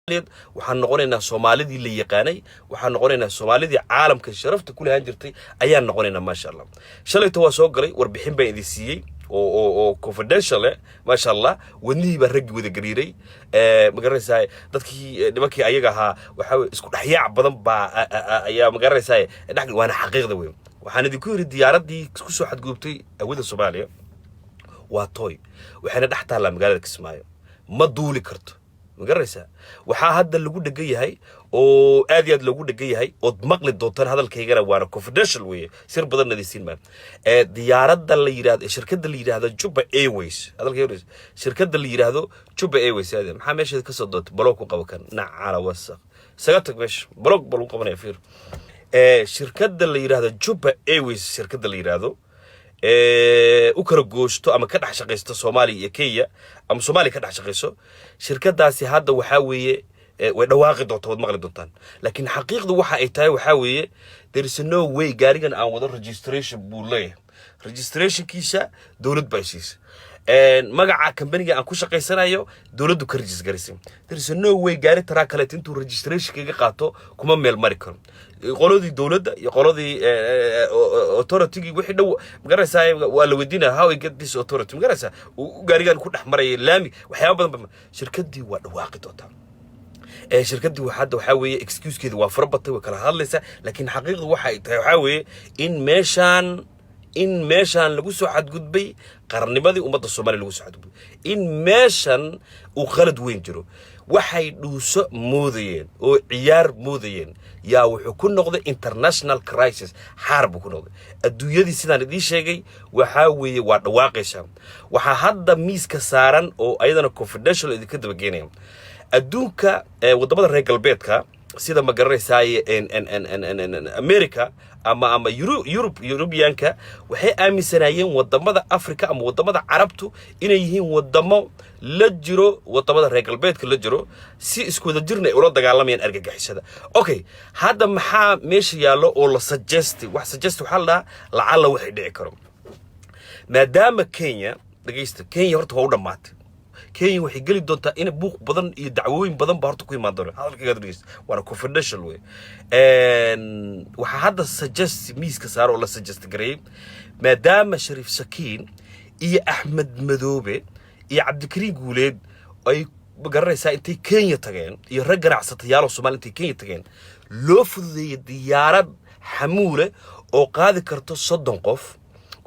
Waxaan noqonaynaa Soomaalidii la yaqaanay, waxaan noqonaynaa Soomaalidii caalamka sharafta ku lahaan jirtay ayaan noqonaynaa, maasha Allah. Shalayta waa soo galay, warbixin baan idin siiyey oo confidential eh, maasha Allah. Wadnihii baa raggii wada gariiray. Ma garanaysaa, dadkii nimankii ayaga ahaa waxaa weye isku dhexyaac badan baa ayaa, ma garanaysaa, dhex. Waana xaqiiqda weyn. Waxaan idinku yidhi diyaaraddii kusoo xadgudubtay hawada Soomaaliya waa toy, waxayna dhex taallaa magaalada Kismaayo, ma duuli karto. Ma garanaysaa, waxaa hadda lagu dhegan yahay oo aad iyo aad loogu dhegan yahay, ood maqli doontaan hadalkaygana, waana confidential weeye, sir badan nadisiin maa. Ee diyaaradda la yidhahdo, shirkadda la yidhaahdo Juba Airways, hadalkayga, shirkadda la yidhaahdo Juba Airways. Maxaa meesheeda kasoo doontay? Block ku qaba kan nacala wasaq, isaga tag meesha, block ba lagu qabanaya. Fiir, ee shirkadda la yidhaahdo Juba Airways, shirkadda la yidhaahdo u kala gooshto ama ka dhex shaqaysto Soomaaliya iyo Kenya ama Soomaaliya ka dhex shaqayso, shirkadaasi hadda waxaa weeye way dhawaaqi doontaa, waad maqli doontaan. Laakiin xaqiiqdu waxa ay tahay waxaa weeye there is no way. Gaarigan aan wado registration buu leeyahay, registrationkiisa dowlad baa siisa, magaca kambaniga aan ku shaqaysanayo dowladdu ka register garaysay. There is no way gaari taraa kaleeto intuu registration kaga qaato kuma meel mari karo. Qoladii dowladda iyo qoladii authority wixii dhow, magaraysaa, waa la weydiinaya how I get this authority. Magaraysaa, uu gaarigan ku dhex maraya laami, waxyaaba badan ba. Shirkaddii waa dhawaaqi doontaa. Ee shirkaddii hadda waxaa weeye excusekeeda waa fara batay, way kala hadlaysaa. Laakiin xaqiiqdu waxa ay tahay waxaa weeye in meeshaan lagu soo xadgudbay qarnimadii ummadda Soomaaliya, lagu soo xadgudbay, in meeshan uu qalad weyn jiro. Waxay dhuuso moodayeen oo ciyaar moodayeen yaa wuxuu ku noqday international crisis, xaar buu ku noqday adduunyadii. Sidaan idiin sheegay, waxaa weeye waa dhawaaqaysaa. Waxaa hadda miiska saaran oo ayadana confidential idinka dabageenaya adduunka, waddamada reer galbeedka, sida, ma garanaysaaye, America ama Yurub, Yurubiyaanka, waxay aaminsanaayeen waddamada Africa ama waddamada Carabtu inay yihiin waddamo la jiro waddamada reer galbeedka la jiro, si isku wada jirna ay ula dagaalamayaan argagixisada. Okay, hadda maxaa meesha yaallo oo la suggest? Wax suggest waxaa la dhahaa lacalla waxay dhici karo. Maadaama Kenya, dhegaysta, Kenya horta waa u dhammaatay. Kenya waxay geli doontaa in buuq badan iyo dacwooyin badan ba horta ku imaan doona. Hadalkayga dhegeysta, waana confidential wey. Waxaa hadda suggest miiska saaro oo la suggest gareeyey, maadaama Shariif Sakiin iyo Axmed Madoobe iyo Cabdikariin Guuleed ay, magaranaysaa, intay Kenya tageen, iyo rag ganacsatayaal oo Soomaali intay Kenya tageen, loo fududeeyey diyaarad xamuule oo qaadi karto 30 qof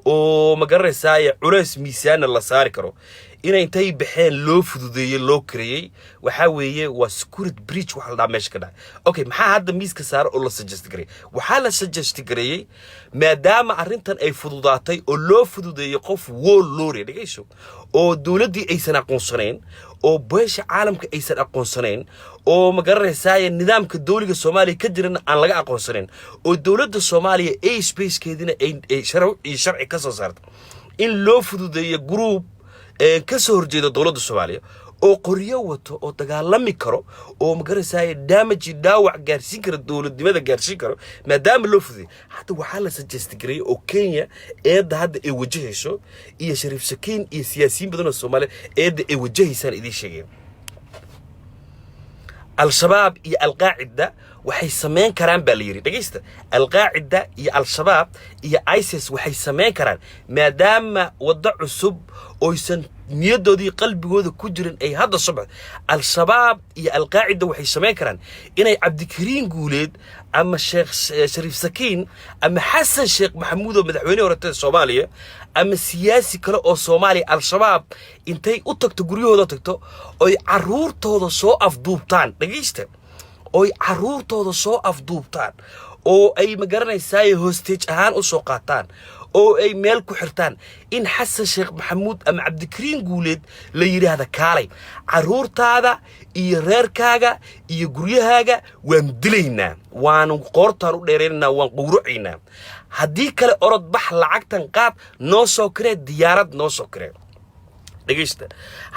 oo, ma garanaysaa, culays miisaanna la saari karo, inay intay baxeen loo fududeeyey, loo kareeyey, waxaa weeye waa security breach waxa la dhahaa meesha ka dhacay. Okay, maxaa hadda miiska saara oo la suggest gareeyey? Waxaa la suggest gareeyey, maadaama arrintan ay fududaatay oo loo fududeeyey qof warlord, dhegayso, oo dowladdii aysan aqoonsanayn, oo beesha caalamka aysan aqoonsanayn, oo, ma garanaysaa, nidaamka dowliga Soomaaliya ka jirana aan laga aqoonsanayn, oo dowladda Soomaaliya a spacekeedina ay iyo sharci ka soo saartay, in loo fududeeyo group ka soo horjeeda dowladda Soomaaliya oo qoryo wato oo dagaalami karo oo, magaraysaay, damage, dhaawac gaarsiin karo dowladnimada, gaarsiin karo. Maadaama loo fududeeyey, hadda waxaa la suggest gareeyey oo Kenya eedda hadda ay wajahayso iyo Shariif Sakiin iyo siyaasiyiin badan oo Soomaaliya eedda ay wajahaysaan idiin sheegeen. Al-Shabaab iyo Alqaacida waxay samayn karaan baa la yidhi. Dhegaysta, Alqaacida iyo Al-Shabaab iyo ISIS waxay samayn karaan, maadaama waddo cusub oysan niyadoodii qalbigooda ku jirin ay hadda soo baxdo, Al-Shabaab iyo Alqaacida waxay samayn karaan inay Cabdikariin Guuleed ama Sheekh Shariif Sakiin ama Xasan Sheekh Maxamuud oo madaxweyne horetada Soomaaliya ama siyaasi kale oo Soomaaliya, Al-Shabaab intay u tagto, guryahooda tagto, oy carruurtooda soo afduubtaan. Dhegaysta, oy carruurtooda soo afduubtaan oo ay, ma garanaysaay, hostage ahaan u soo qaataan oo ay meel ku xirtaan, in Xasan Sheekh Maxamuud ama Cabdikariin Guuleed la yidhaahda: "Kaalay, carruurtaada iyo reerkaaga iyo guryahaaga waan dilaynaa, waanu qoortaan u dheeraynaynaa, waan qowracaynaa. Haddii kale orod bax, lacagtan qaad, noo soo kiree diyaarad, noo soo kiree." Dhegaysta,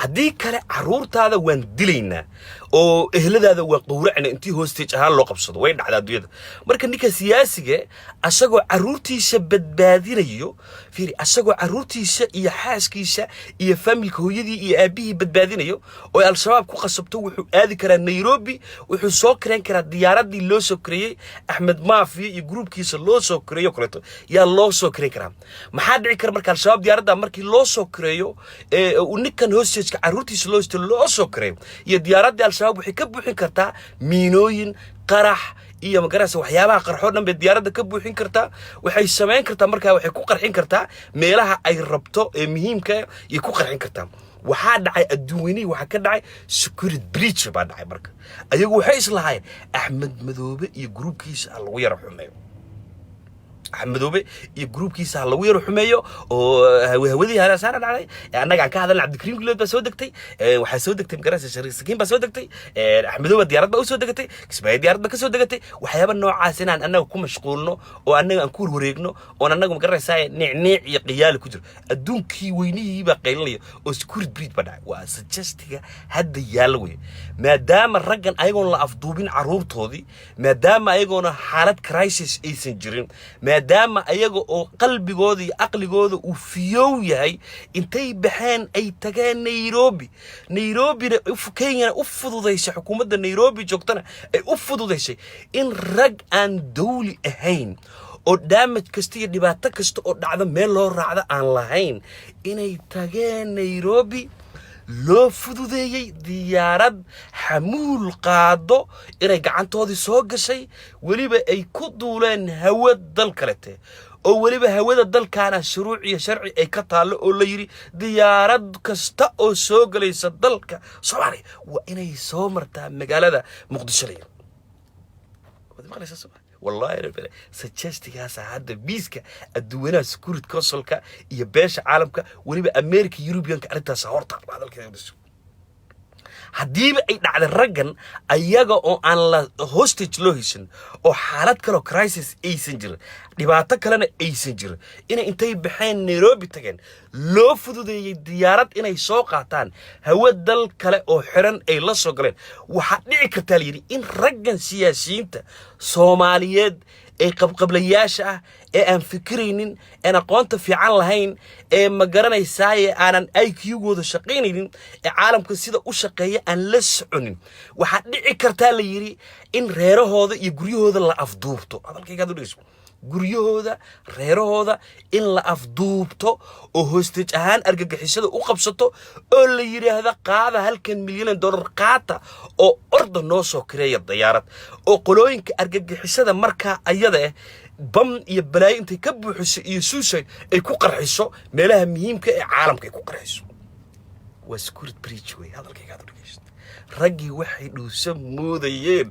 haddii kale carruurtaada waan dilaynaa oo ehladaada waan qowracnaa intii hostage ahaan loo qabsado. Way dhacdaa adduunyada. Marka ninka siyaasiga asagoo carruurtiisa badbaadinayo, fiiri, asagoo carruurtiisa iyo xaaskiisa iyo familka, hooyadii iyo aabihii badbaadinayo oo Al-Shabaab ku qasabto, wuxuu aadi karaa Nairobi, wuxuu soo kareen karaa diyaaradii loo soo kareeyey Axmed Maafiya iyo gruubkiisa loo soo kareeyo kaleeto yaa loo soo kareyn karaa. Maxaa dhici kara marka Al-Shabaab diyaaradda markii loo soo kareeyo ee uu ninkan hostageka carruurtiisa loo haysto loo soo kareeyo iyo diyaaraddii Al-Shabaab, waxay ka buuxin kartaa miinooyin, qarax iyo magaraysa waxyaabaha qarxoo dhan bay diyaaradda ka buuxin kartaa. Waxay samayn kartaa markaa, waxay ku qarxin kartaa meelaha ay rabto ee muhiimka iyo ku qarxin kartaa. Waxaa dhacay adduun weynihii, waxaa ka dhacay security breach baa dhacay. Marka ayagu waxay islahaayeen Axmed Madoobe iyo gruubkiisa ha lagu yara xumeeyo, Axmed Madoobe iyo gruubkiisa ha lagu yaro xumeeyo oo hawadii halasaana dhacday. Annaga aan ka hadalna, Cabdikariim Guleed baa soo degtay, waxaa soo degtay magaraysa Shariif Sakiin baa soo degtay, Axmed Madoobe diyaarad baa usoo degatay, Kismaayo diyaarad baa ka soo degatay. Waxyaaba noocaas inaan annaga ku mashquulno oo annaga aan ku warwareegno oon annaga magaraysaa niicniic iyo qiyaali ku jiro, adduunkii weynihii baa qaylinaya oo security breach baa dhacay. Waa suggestiga hadda yaalla wey, maadaama raggan ayagoon la afduubin carruurtoodii, maadaama ayagoona xaalad crisis aysan jirin, maadaama ayaga oo qalbigooda iyo aqligooda uu fiyow yahay, intay baxeen ay tageen Nairobi, Nairobina Kenyana u fududaysay, xukuumadda Nairobi joogtana ay u fududaysay in rag aan dawli ahayn oo damage kasta iyo dhibaato kasta oo dhacda meel loo raacda aan lahayn inay tageen Nairobi, loo fududeeyey diyaarad xamuul qaado inay gacantoodii soo gashay, weliba ay ku duuleen hawa dal kalete oo weliba hawada dalkaana shuruuc iyo sharci ay ka taallo oo la yidhi diyaarad kasta oo soo gelaysa dalka Soomaaliya waa inay soo martaa magaalada Muqdisho la yidhi. Waad maqlaysaa soo ma? Wallahi rabbi, suggestigaasa hadda miiska adduwanaha Security Councilka iyo beesha caalamka, weliba America, Europeanka, arrintaas horta hadalkeeda. Haddiiba ay dhacday raggan ayaga oo aan la hostage loo haysan oo xaalad kaloo crisis aysan jirin, dhibaato kalena aysan jirin, inay intay baxeen Nairobi tageen, loo fududeeyey diyaarad inay soo qaataan, hawo dal kale oo xiran ay la soo galeen, waxaa dhici kartaa la yidhi in raggan siyaasiyiinta Soomaaliyeed ee qabqablayaasha ah ee aan fikiraynin, een aqoonta fiican lahayn, ee ma garanaysaaye aanan IQ-gooda shaqaynaynin, ee caalamka sida u shaqeeya aan la soconin, waxaa dhici kartaa la yidhi in reerahooda iyo guryahooda la afduubto. Hadalkayga aad u dhegeyso. Guryahooda, reerahooda in la afduubto oo hostage ahaan argagixisada u qabsato oo la yidhaahda qaada halkan milyan dollar qaata oo orda noo soo kireeya diyaarad, oo qolooyinka argagixisada markaa ayada ah bam iyo balaayo intay ka buuxiso iyo suicide ay ku qarxiso meelaha muhiimka ee caalamka ay ku qarxiso. Waa security breach wey. Hadalkayga aad u dhegeysto. Raggii waxay dhuusa moodayeen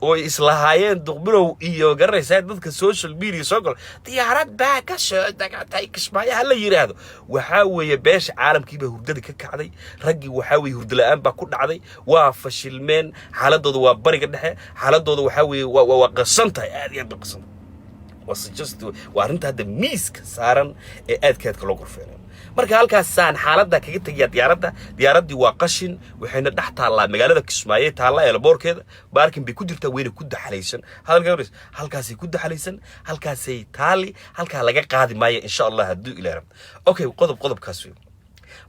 oo ay islahaayeen Duqbilow iyo garanaysaa dadka social media soo galo, diyaarad baa ka soo degatay Kismaayo ha la yidhaahdo, waxaa weeye beesha caalamkiibaa hurdada ka kacday. Raggii waxaa weeye hurdo la'aan baa ku dhacday, waa fashilmeen, xaaladooda waa bariga dhexe, xaaladooda waxaa weeye waa qasan tahay, aad iyo aad bay qasan tahay. Waa suggest, waa arrinta hadda miiska saaran ee aadka aadka loo gorfeenayo. Marka halkaasaan xaaladda kaga tegayaa. Diyaaradda, diyaaraddii waa qashin, waxayna dhex taallaa magaalada Kismaayo, taalla airportkeeda, parking bay ku jirtaa, wayna ku daxalaysan. Hadalka horeys halkaasay ku daxalaysan, halkaasay taali, halkaa laga qaadi maayo insha Allah hadduu Ilaah rabo. Okay, qodobkaas wey.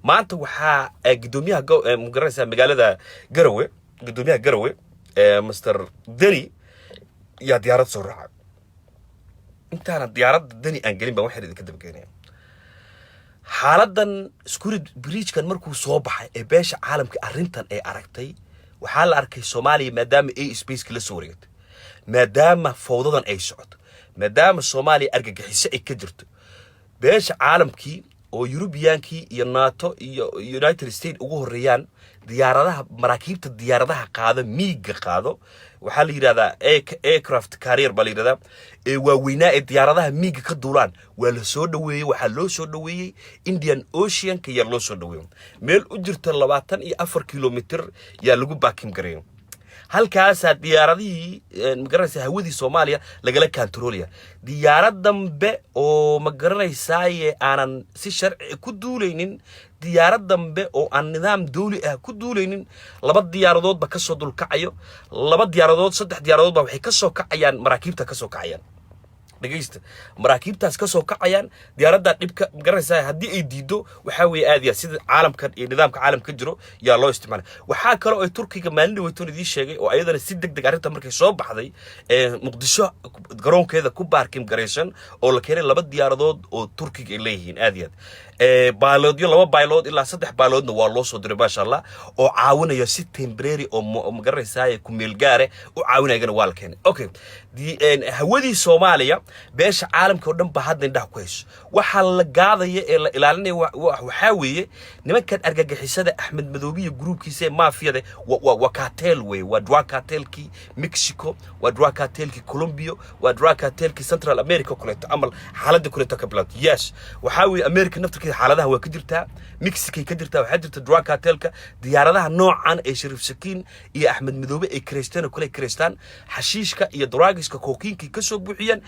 Maanta waxaa guddoomiyaha ma garanaysaa magaalada Garowe, guddoomiyaha Garowe, Mr Deni yaa diyaarad soo raacay. Intaana diyaaradda Deni aan gelin baan waxaan idinka dabageenaya xaaladan security breachkan. Markuu soo baxay ee beesha caalamka arrintan ay aragtay, waxaa la arkay Soomaaliya maadaama ay spaceka la soo wareegatay, maadaama fawdadan ay socoto, maadaama Soomaaliya argagixiso ay ka jirto, beesha caalamkii oo Eurubiyaankii iyo NATO iyo United States ugu horreeyaan, diyaaradaha, maraakiibta diyaaradaha qaado, miiga qaado, waxaa la yidhahdaa aircraft carrier baa la yidhahdaa, ee waaweynaa ee diyaaradaha miiga ka duulaan waa la soo dhoweeyey. Waxaa loo soo dhoweeyey Indian Oceanka yaa loo soo dhoweeyey, meel u jirta 24 kilomitr yaa lagu parking gareeyo. Halkaasaa diyaaradihii, magaranaysa, hawadii Soomaaliya lagala kantaroolaya. Diyaarad dambe oo, ma garanaysaaye, aanan si sharci ku duulaynin, diyaarad dambe oo aan nidaam dawli ah ku duulaynin, laba diyaaradoodba kasoo dulkacayo, laba diyaaradood, saddex diyaaradood ba waxay kasoo kacayaan, maraakiibta kasoo kacayaan. Dhegaysta, maraakiibtaas kasoo kacayaan. Diyaaraddaa dhibka, magaranaysaa, haddii ay diido, waxaa weeye aad iyo aad sida caalamkan iyo nidaamka caalamka ka jiro yaa loo isticmaalay. Waxaa kaloo ay Turkiga maalin dhaweytoon idiin sheegay oo ayadana si deg deg arrinta markay soo baxday ee Muqdisho garoonkeeda ku parking garaysan oo la keenay laba diyaaradood oo Turkiga ay leeyihiin. Aad iyo aad pilotyo, laba pilot ilaa saddex pilotna waa loo soo diray, maasha Allah, oo caawinaya si temporary oo magaranaysaa ku meel gaare u caawinayagana waa la keenay. Okay, hawadii Soomaaliya beesha caalamka oo dhan baa hadda indhaha ku hayso. Waxaa la gaadaya ee la ilaalinaya waxaa weeye nimankan argagixisada, Axmed Madoobiya groupkiisa ee maafiyada. Waa cartel weeye, waa drug cartelkii Mexico, waa drug cartelkii Colombia, waa drug cartelkii Central America oo kaleeto amal xaaladda kaleeto ka bilowda. Yes, waxaa weeye America naftarkeeda xaaladaha waa ka jirtaa, Mexicay ka jirtaa. Waxaa jirta drug cartelka diyaaradaha noocan ee Shariif Sakiin iyo Axmed Madoobe ay kireysteen oo kale kireystaan, xashiishka iyo drugiska, cocainekay ka soo buuxiyaan.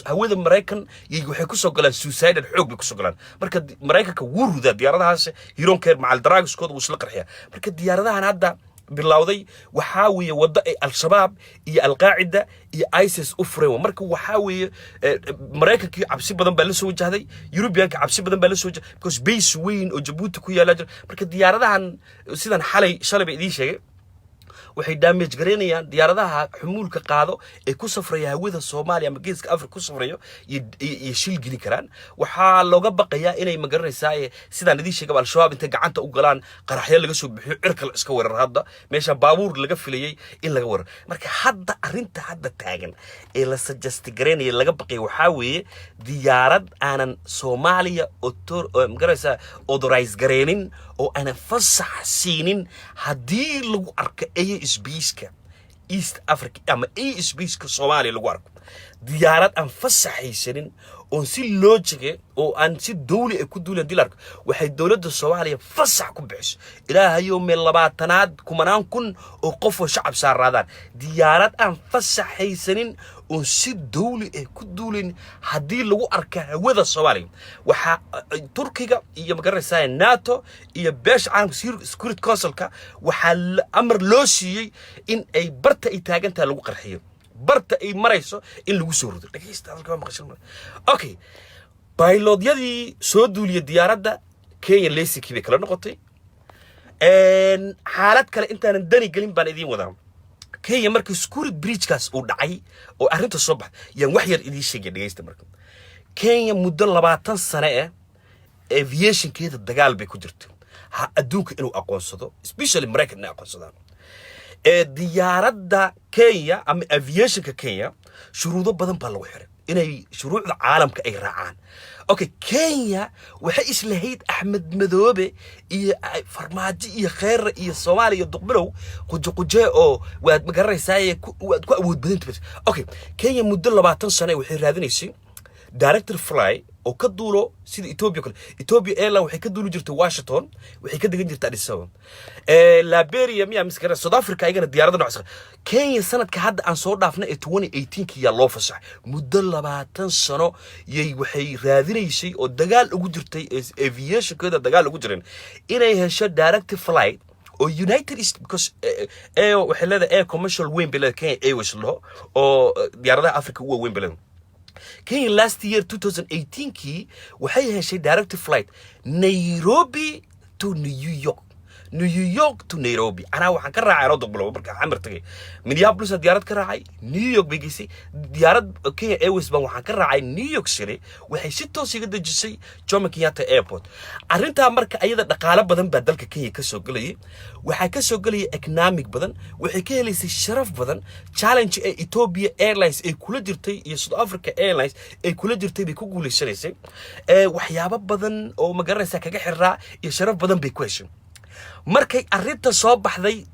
Hawada Maraykan iyo waxay kusoo galaan suicidal, xoog bay kusoo galaan. Marka Maraykanka wuu rudaa diyaaradahaas, hironkeer macal drugiskooda wuu isla qarxiyaa. Marka diyaaradahan hadda bilowday waxaa weeye waddo ay Al-Shabaab iyo Alqaacida iyo ISIS u fureen. Marka waxaa weeye Maraykankii cabsi badan baa la soo wajahday, Yurubiyaanka cabsi badan baa la soo wajahday, because base weyn oo Jabuuti ku yaala jira. Marka diyaaradahan sidan xalay shalay ba idiin sheegay waxay damage garaynayaan diyaaradaha xumuulka qaado ee ku safraya hawada Soomaaliya ama Geeska Afrika ku safrayo iyo shil gelin karaan. Waxaa looga baqayaa inay, magaranaysaa, sidaan idiin sheegaba, Al-Shabaab intay gacanta u galaan, qaraxyo laga soo bixiyo, cirka la iska weerar. Hadda meesha baabuur laga filayay in laga weerar. Marka hadda arrinta hadda taagan ee la suggest garaynaya, laga baqaya, waxaa weeye diyaarad aanan Soomaaliya magaranaysaa authorize garaynin oo aanan fasax siinin haddii lagu arko airspace-ka East Africa ama airspace-ka Soomaaliya lagu arko, diyaarad aan fasax haysanin oon si logic oo aan si dawli ah ku duulan hadii la arko, waxay dowladda Soomaaliya fasax ku bixiso, ilaahayow meel 20aad kumanaan kun oo qof oo shacab saaraadaan, diyaarad aan fasax haysanin oon si dawli ah ku duulayn haddii lagu arka hawada Soomaaliya, waxaa Turkiga iyo, magaranaysaa, NATO iyo beesha caalamka, Security Councilka, waxaa amar loo siiyey in ay barta ay taagan tahay lagu qarxiyo, barta ay marayso in lagu soo rido. Dhegeysta, hadalka waa maqashan. Okay, pilotyadii soo duuliyay diyaaradda, Kenya laysinkii bay kala noqotay. Xaalad kale intaanan dani gelin baan idiin wadaa. Kenya markii security breachkaas uu dhacay oo arrinta soo baxday yaan wax yar idiin sheegay. Dhegeysta, marka Kenya muddo 20 sane ah aviationkeeda dagaal bay ku jirta, ha adduunka inuu aqoonsado, especially Maraykan inay aqoonsadaan. Ee diyaaradda Kenya ama aviationka Kenya shuruudo badan baa lagu xiray inay shuruucda caalamka ay raacaan. Okay, Kenya waxay islahayd Axmed Madoobe iyo Farmaajo iyo Kheere iyo Soomaaliya iyo Duqbilow quje quje oo waad ma garanaysaa, waad ku awood badanta. Okay, Kenya muddo 20 sano waxay raadinaysay direct flight oo ka duulo sida Ethiopia kale. Ethiopia Airline waxay ka duuli jirtay Washington, waxay ka degan jirtay Addis Ababa, Liberia miya miskara, South Africa ayagana diyaarada noocaas. Kenya sanadka hadda aan soo dhaafnay ee 2018 yaa loo fasaxay. Muddo 20 sano yay waxay raadinaysay oo dagaal ugu jirtay, aviationkeeda dagaal ugu jireen, inay hesho direct flight oo United States, because waxay leedahay air commercial weyn bay leedahay, Kenya Airways laho, oo diyaaradaha Africa ugu waaweyn bay leedahay. Kenya last year 2018kii waxay heshay direct flight Nairobi to New York, New York to Nairobi. Anaa waxaan ka raacay anoo Duqbilow marka Xamar tagay, Minneapolis diyaarad ka raacay, New York bay geysay. Diyaarad Kenya Airways baan waxaan ka raacay New York City, waxay si toos iga dejisay Jomo Kenyatta Airport. Arrintaa marka ayada dhaqaale badan baa dalka Kenya ka soo gelayay, waxaa ka soo gelaya economic badan, waxay ka helaysay sharaf badan. Challenge ee Ethiopia Airlines ay kula jirtay iyo South Africa Airlines ay kula jirtay bay ku guulaysanaysay. Waxyaabo badan oo, ma garanaysaa, kaga xiraa iyo sharaf badan bay ku heshay. Markay arrinta soo baxday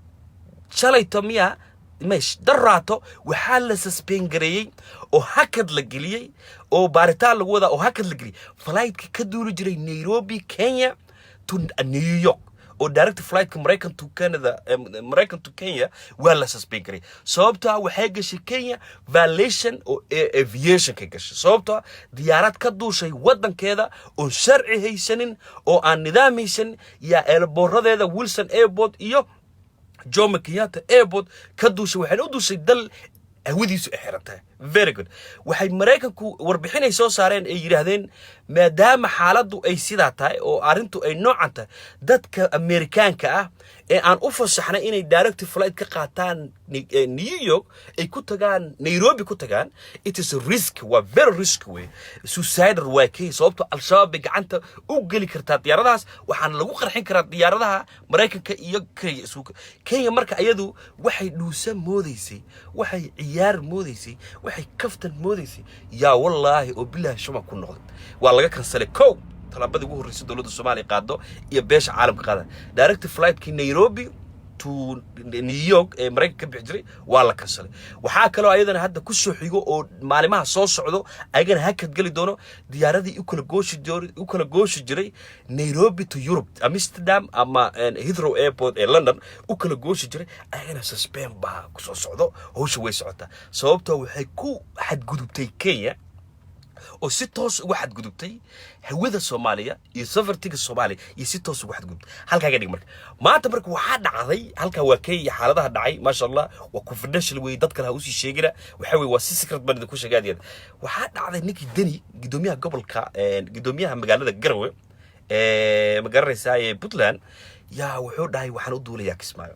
shalayto miya mesh daraato, waxaa la suspend gareeyey oo hakad la geliyey oo baaritaan lagu wadaa oo hakad la geliyey flightka ka duuli jiray Nairobi, Kenya to New York. oo direct flightka Maraykan to Canada, Maraykan to Kenya waa la suspend garay, sababtoo ah waxay gashay Kenya violation oo aviation ka gashay, sababtoo ah diyaarad ka duushay waddankeeda oon sharci haysanin oo aan nidaam haysanin yaa airportadeeda Wilson Airport iyo Jomo Kenyatta Airport ka duushay, waxayna u duushay dal hawadiisu ay xiran tahay. Very good. Waxay Maraykanku warbixinay soo saareen ay yidhaahdeen, maadaama xaaladdu ay sidaa tahay oo arrintu ay noocan tahay, dadka Amerikaanka ah ee aan u fasaxnay inay direct flight ka qaataan New York ay ku tagaan Nairobi ku tagaan, it is a risk, waa very risk wey, suicidal waa kay, sababto Al-Shabaab bay gacanta u geli kartaa diyaaradahaas, waxaana lagu qarxin karaa diyaaradaha Maraykanka iyo Kenya isugu Kenya. Marka iyadu waxay dhuusa moodaysay, waxay ciyaar moodaysay, waxay kaftan moodaysay, yaa wallaahi oo bilaahi shuma ku noqday. Waa laga kansalay. Kow, tallaabadii ugu horreysay dowladda Soomaaliya qaado iyo beesha caalamka qaada, direct flightkii Nairobi to New York ee Maraykanka ka bixi jiray waa la kansalay. Waxaa kaloo ayadana hadda ku soo xigo oo maalimaha soo socdo ayagana hakad geli doono diyaaradii u kala gooshi jiray Nairobi to Europe, Amsterdam ama Heathrow Airport ee London u kala gooshi jiray, ayagana suspend baa kusoo socdo. Hawsha way socotaa, sababtoo waxay ku xadgudubtay Kenya oo si toos uga xadgudubtay hawada Soomaaliya iyo sovereigntyga Soomaaliya iyo si toos uga xadgudubtay. Halkaaga dhig. Marka maanta marka waxaa dhacday halkaa waa Kenya xaaladaha dhacay. Maasha Allah, waa confidential wey, dad kale ha usii sheegina, waxa wey waa si secret baan idinku sheegay aad iyo aad. Waxaa dhacday ninkii Deni, gudoomiyaha gobolka, gudoomiyaha magaalada Garowe ee ma garanaysaa ee Puntland, yaa wuxuu dhahay waxaan u duulayaa Kismaayo.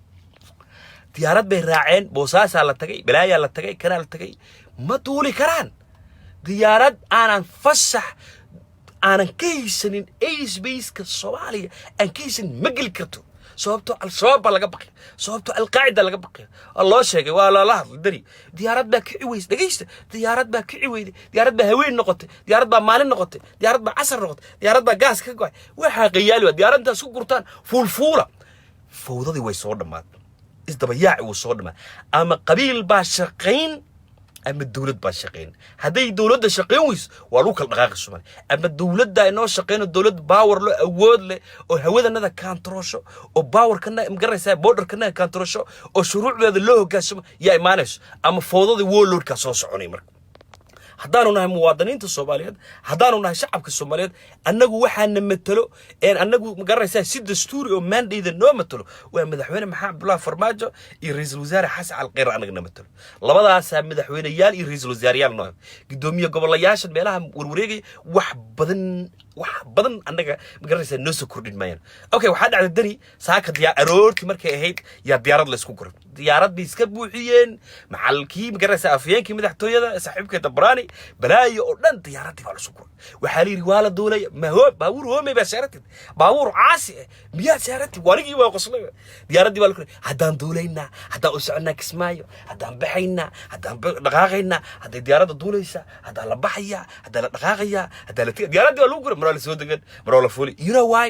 Diyaarad bay raaceen, Boosaasaa la tagay, balaayaa la tagay, kanaa la tagay. Ma duuli karaan diyaarad aanan fasax aanan ka haysanin airspace-ka Soomaaliya aan ka haysanin, ma geli karto, sababtoo Al-Shabaab baa laga baqay, sababtoo Alqaacida laga baqay. Waa loo sheegay, waa lala hadlay Dani. Diyaarad baa kici weyse, dhegaysta, diyaarad baa kici weyday, diyaarad baa haween noqotay, diyaarad baa maalin noqotay, diyaarad baa casar noqotay, diyaarad baa gaas ka go'ay. Waxaa qayaali waa diyaarad intaas ku gurtaan fuulfuula. Fawdadii way soo dhammaatay, isdabayaaci wuu soo dhammaatay. Ama qabiil baa shaqayn ama dowlad baa shaqayn. Hadday dowladda shaqayn weyso, waa lagu kala dhaqaaqi Soomaaliya. Ama dowladda inoo shaqayno, dowlad power lo awood leh oo hawadanada kaantaroosho oo powerkana magaranaysaa borderkanaga kaantaroosho oo shuruucdeeda loo hoggaansamo yaa imaanayso, ama fawdada warlordkaa soo soconay. Marka haddaanu nahay muwaadiniinta Soomaaliyeed, haddaanu nahay shacabka Soomaaliyeed, annagu waxaana matalo een annagu magaranaysaa si dastuuri oo mandate noo matalo waa Madaxweyne Maxamed Cabdullahi Farmaajo iyo Ra-iisul Wasaare Xasan Cali Kheyre. Annagana matalo labadaasaa madaxweyneyaal iyo ra-iisul wasaareyaal noo. Gudoomiye gobolayaashan meelaha warwareegaya wax badan, wax badan annaga magaranaysaa noo soo kordhin maayaan. Okay, waxaa dhacday Dani saaka diyaar aroortii markay ahayd yaa diyaarad laysku guray. Diyaarad bay iska buuxiyeen, macalkii magaranaysaa afhayeenkii madaxtooyada, saaxiibkii Dabrani, balaayo oo dhan. Diyaaraddii baa laisku guray. Waxaa la yidhi waa la duulaya. Maho baabuur hoomey baa saaratid, baabuur caasi ah miyaa saaratid? Warigii waa qoslay. Diyaaraddii baa la guray. Haddaan duulaynaa, haddaan u soconaa Kismaayo, haddaan baxaynaa, haddaan dhaqaaqaynaa, hadday diyaaradda duulaysaa, haddaan la baxayaa, haddaan la dhaqaaqayaa, haddaan la tegay. Diyaaraddii baa lagu guray. Mar waa la soo degan, mar waa la fuulay. You know why?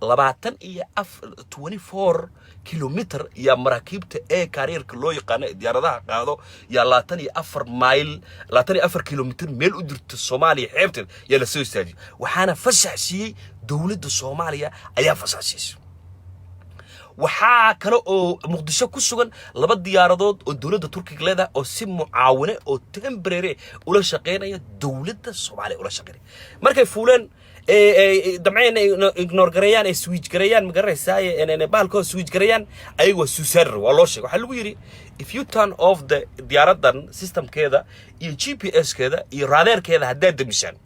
24, 24 kilometer yaa maraakiibta ee carrierka loo yaqaano ee diyaaradaha qaado yaa 24 mayl, 24 kilometer meel u jirta Soomaaliya xeebteed yaa la soo istaajiyay. Waxaana fasax siiyey dowladda Soomaaliya ayaa fasax siisay. Waxaa kale oo Muqdisho ku sugan laba diyaaradood oo dowladda Turkiga leedahay oo si mucaawine oo temporary ula shaqeynaya dowladda Soomaaliya ula shaqeynaya. Markay fuuleen, damceen ay ignore gareeyaan, ay switch gareeyaan, ma garanaysaa, bahalkooda switch gareeyaan, ayaga waa suicide. Waa loo sheegay. Waxaa lagu yidhi, if you turn off the diyaaraddan systemkeeda iyo GPS keeda iyo raadeerkeeda haddaad demisaan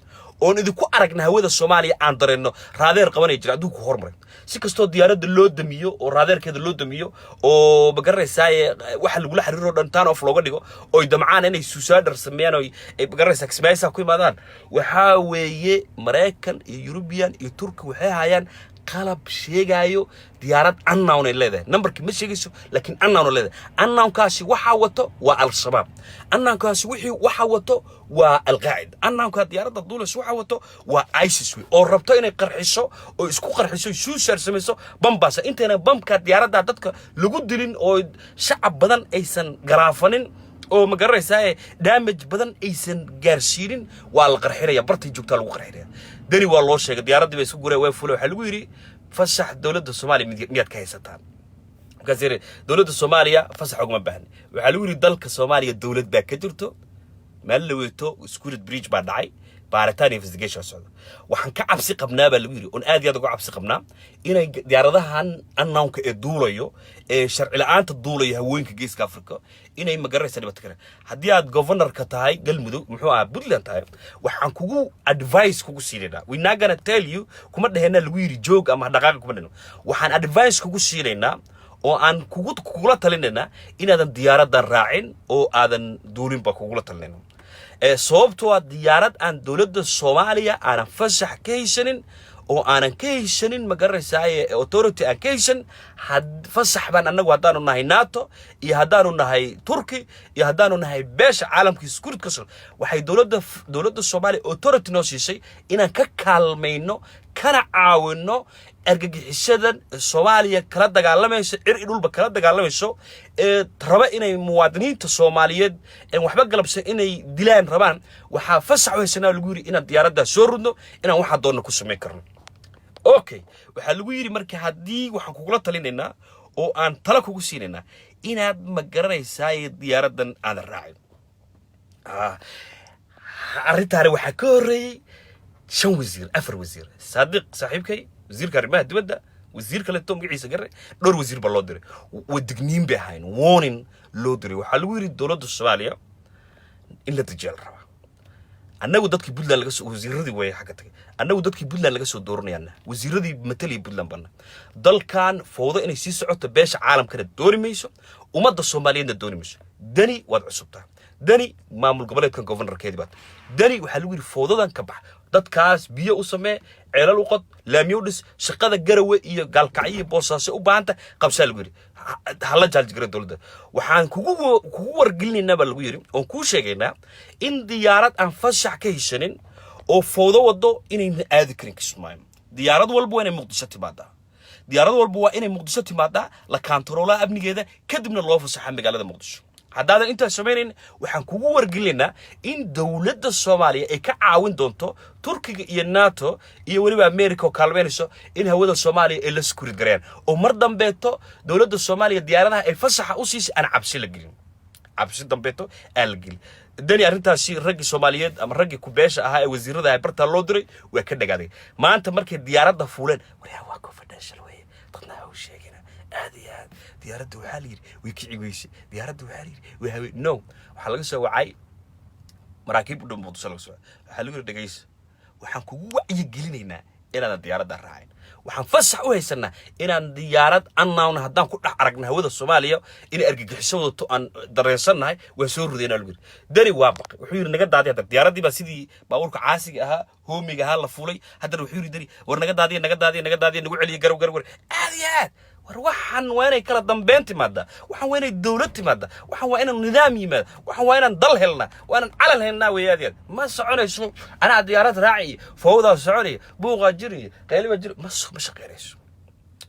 oon idinku aragna hawada Soomaaliya, aan dareenno raadeer qabanaya jira adduunku hormaray, si kastoo diyaaradda loo damiyo oo raadeerkeeda loo damiyo oo ma garanaysaaye waxa lagula xiriiro dhan turn off looga dhigo, oy damcaan inay suicidal sameeyaan oy ay ma garanaysaa Kismaayisaa ku imaadaan, waxaa weeye Maraykan iyo European iyo Turki waxay hayaan qalab sheegaayo diyaarad unknown ay leedahay. Numberkii ma sheegayso, laakiin unknown ay leedahay. Unknownkaasi waxaa wato waa Al-Shabaab, unknownkaasi wixii waxaa wato waa Alqaacida, unknownka diyaaradda duulaysa waxaa wato waa ISIS wey oo rabto inay qarxiso oo isku qarxiso, suicide samayso bambaasa intayna bamka diyaaradda dadka lagu dilin oo shacab badan aysan garaafanin oo ma garanaysaa damage badan aysan gaarsiinin, waa la qarxinaya, bartay joogtaa lagu qarxinaya. Deni waa loo sheegay. Diyaaraddii bay isku gureen, way fuleen. Waxaa lagu yidhi Fasax dowladda Soomaaliya miyaad ka haysataan? Markaas yidhi, dowladda Soomaaliya fasax uguma baahni. Waxaa lagu yidhi, dalka Soomaaliya dowlad baa ka jirto, meel la weeto security breach baa dhacay, baaritaan, investigation socdo. Waxaan ka cabsi qabnaa, baa lagu yidhi, oon aad iyo aad uga cabsi qabnaa inay diyaaradahan unknownka ee duulayo, ee sharci la'aanta duulayo hawooyinka Geeska Africa, inay magaranaysa dhibaato kale. Haddii aad governorka tahay Galmudug, muxuu ahaa, Puntland tahay, waxaan kugu advice kugu siinaynaa, we not gonna tell you, kuma dhehena, lagu yidhi, joog ama dhaqaaqa kuma dhehno. Waxaan advice kugu siinaynaa oo aan kugula talinaynaa inaadan diyaaradan raacin oo aadan duulinba kugula talinayna, ee sababtoo ah diyaarad aan dowladda Soomaaliya aanan fasax ka haysanin oo aanan ka haysanin, ma garanaysaa, authority aan ka haysan had fasax baan annagu haddaanu nahay NATO iyo haddaanu nahay Turkey iyo haddaanu nahay beesha caalamka security council, waxay dowladda Soomaaliya authority noo siisay inaan ka kaalmayno kana caawino argagixisadan Soomaaliya kala dagaalamayso, cir i dhulba kala dagaalamayso, ee raba inay muwaadiniinta Soomaaliyeed een waxba galabsan inay dilaan rabaan. Waxaa fasax u haysanaa, lagu yidhi, inaan diyaaraddaa soo rudno, inaan waxaa doonna ku samayn karno. Okay, waxaa lagu yidhi marka, haddii waxaan kugula talinaynaa oo aan talo kugu siinaynaa inaad, ma garanaysaa, diyaaraddan aadan raacin. Arrintaani waxaa ka horreeyey shan wasiir, afar wasiir, Saadiq saaxiibkay, wasiirka arrimaha dibadda, wasiir kaleeto magaciisa gare, dhowr wasiir baa loo diray. Wadigniin bay ahayn, warning loo diray. Waxaa lagu yidhi, dowladda Soomaaliya in la dejiya la rabaa. Annagu dadkii Puntland laga soo, wasiiradii way xagga tagay, annagu dadkii Puntland laga soo dooranayaana, wasiiradii matalaya Puntland bana. Dalkan fowdo inay sii socoto beesha caalamkana dooni mayso, ummadda Soomaaliyeedna dooni mayso. Dani waad cusubtaa, Dani maamul goboleedkan governorkeedii baad. Dani waxaa lagu yidhi, fowdadan ka bax, dadkaas biyo u samee, ceelal u qod, laamiyo u dhis, shaqada Garawe iyo Gaalkacyo iyo Boosaaso u baahanta qabsaa, lagu yidhi. Hala jaaljigara dowladda. Waxaan kugu wargelinaynaa, baa lagu yidhi, oon kuu sheegaynaa in diyaarad aan fasax ka haysanin oo fowdo wado inayna aadi karin Kismaayo. Diyaarad walba waa inay Muqdisho timaadaa, diyaarad walba waa inay Muqdisho timaadaa, la kaantaroolaa amnigeeda, kadibna loo fasaxa magaalada Muqdisho. Haddaadan intaas samaynayn, waxaan kugu wargelinaynaa in dowladda Soomaaliya ay ka caawin doonto Turkiga iyo NATO iyo weliba America oo kaalmeynayso in hawada Soomaaliya ay la security gareeyaan, oo mar dambeeto dowladda Soomaaliya diyaaradaha ay fasaxa u siisay aan cabsi la gelin, cabsi dambeeto aan la gelin. Dani arrintaasi raggii Soomaaliyeed ama raggii kubeesha ahaa ee wasiirada ahaa bartaa loo diray waa ka dhagaaday. Maanta markay diyaaradda fuuleen, waryaa, waa confidential weye, dadna ha u sheegina. Aad iyo aad diyaaradda waxaa la yidhi way kici weysay, diyaaradda waxaa la yidhi way hawe no. Waxaa laga soo wacay maraakiib u dhow Muqdisho laga soo wacay. Waxaa lagu yidhi, dhegaysa, waxaan kugu wacyigelinaynaa inaadan diyaaradda raacin. Waxaan fasax u haysanaa inaan diyaarad unknown haddaan ku dhex aragna hawada Soomaaliya inay argagixiso wadato aan dareensannahay, waan soo ridaynaa, lagu yidhi. Dani waa baqay, wuxuu yidhi, naga daadiya. Haddana diyaaraddii baa sidii baabuurka caasiga ahaa, hoomiga ahaa, la fuulay. Haddana wuxuu yidhi Dani, war naga daadiya, naga daadiya, naga daadiya, nagu celiya garow garow garow. Aad iyo aad, war waxaan waa inay kala dambeyn timaadaa, waxaan waa inay dowlad timaadaa, waxaan waa inaan nidaam yimaada, waxaan waa inaan dal helnaa, waa inaan calan helnaa wey. Aad iyo aad ma soconayso anaa diyaarad raaci iyo fowdaa soconaya, buuqaa jiriyo, qaylibaa jiri, ma shaqaynayso.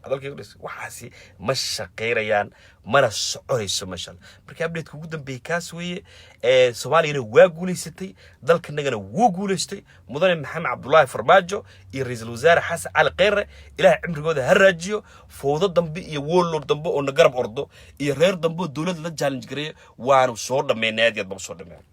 Hadalkii dhis, waxaasi ma shaqaynayaan, mana soconayso, maasha Allah. Marka updateka ugu dambeeyey kaas weeye. Ee Soomaaliyana waa guulaysatay, dalkanagana wuu guulaystay. Mudane Maxamed Cabdullaahi Farmaajo iyo ra-iisul wasaare Xasan Cali Kheyre, Ilaahay cimrigooda ha raajiyo. Fowdo dambe iyo warlord dambe oo na garab ordo iyo reer dambe oo dowlad la challenge gareeya waanu soo dhammaynay. Aad iyo aad baan usoo dhammaynay,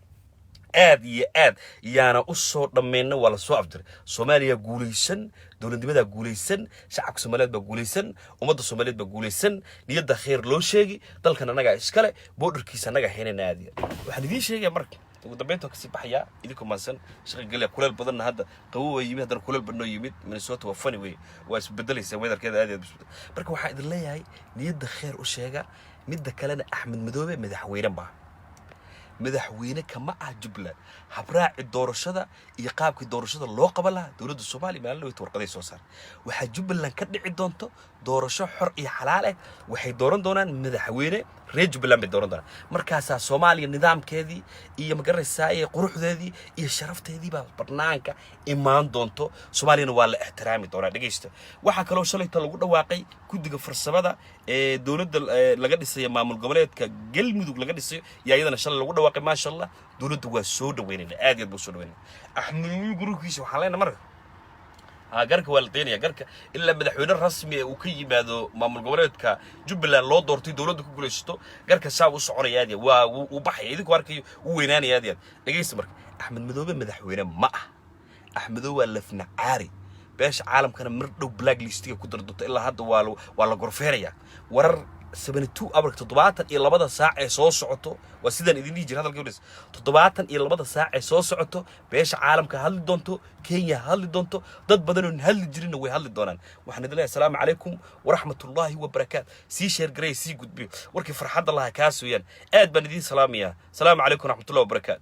aad iyo aad yaana u soo dhammayna, waa la soo afdiray. Soomaaliya guulaysan, dowladnimadaa guulaysan, shacabka Soomaaliyeed baa guulaysan, ummadda Soomaaliyeed baa guulaysan. Niyadda khayr loo sheegi, dalkan annagaa iskale, borderkiisa annagaa haynayna. Aad iyo aad waxaan idiin sheegaya marka ugu dambeynta waan kasii baxayaa, idinkoo maadsan. Shaqa gelya, kuleel badanna hadda qabow waa yimid, haddana kuleel badnoo yimid. Minnesota waa funny wey, waa isbedelaysaa weatherkeeda aad iyo aad isbedel. Marka waxaan idin leeyahay, niyadda khayr u sheega. Midda kalena, Axmed Madoobe madaxweyne maaha, madaxweyne kama ah Jubbaland. Habraaci doorashada iyo qaabkii doorashada loo qaban lahaa, dowladda Soomaaliya maalin dhaweyta warqaday soo saar. Waxaa Jubbaland ka dhici doonto doorasho xor iyo xalaal ah. Waxay dooran doonaan madaxweyne, reer Jubbaland bay dooran doonaan. Markaasaa Soomaaliya nidaamkeedii iyo, magaranaysaa, iyo quruxdeedii iyo sharafteedii baa barnaanka imaan doonto. Soomaaliyana waa la ixtiraami doonaa. Dhegeysta, waxaa kaloo shalayta lagu dhawaaqay guddiga farsamada ee dowladda laga dhisayo, maamul goboleedka Galmudug laga dhisayo, yaa iyadana shalay lagu dhawaaqay. Maasha Allah, dowladda waa soo dhaweynayna, aad iyo aad baa soo dhaweynayna. Axmed gurukiisa waxaan leenahay marka Ha, garka waa la daynaya. Garka ilaa madaxweyne rasmi ee uu ka yimaado maamul goboleedka Jubbaland loo doortay, dowladda ku guulaysato, garka saa u soconaya aad iyo waa uu baxaya. Idinku arkayo, uu weynaanaya aad iyo aad. Dhegaysta marka, Axmed Madoobe madaxweyne ma ah. Axmedow waa lafnacaari. Beesha caalamkana mar dhow black listiga ku dar doonto. Ilaa hadda waa la gorfeenayaa. Warar 72 hour, 72-da saac ee soo socoto, waa sidaan idin dhihi jira hadalka iblis, 72-da saac ee soo socoto beesha caalamka hadli doonto, Kenya hadli doonto, dad badan oon hadli jirinna way hadli doonaan. Waxaan idin leeyahay asalaamu calaykum waraxmatullaahi wabarakaat. Sii share gareey, sii gudbiyo warkii farxadda lahaa kaas weeyaan. Aad baan idiin salaamayaa. Asalaamu calaykum waraxmatullahi wabarakaat.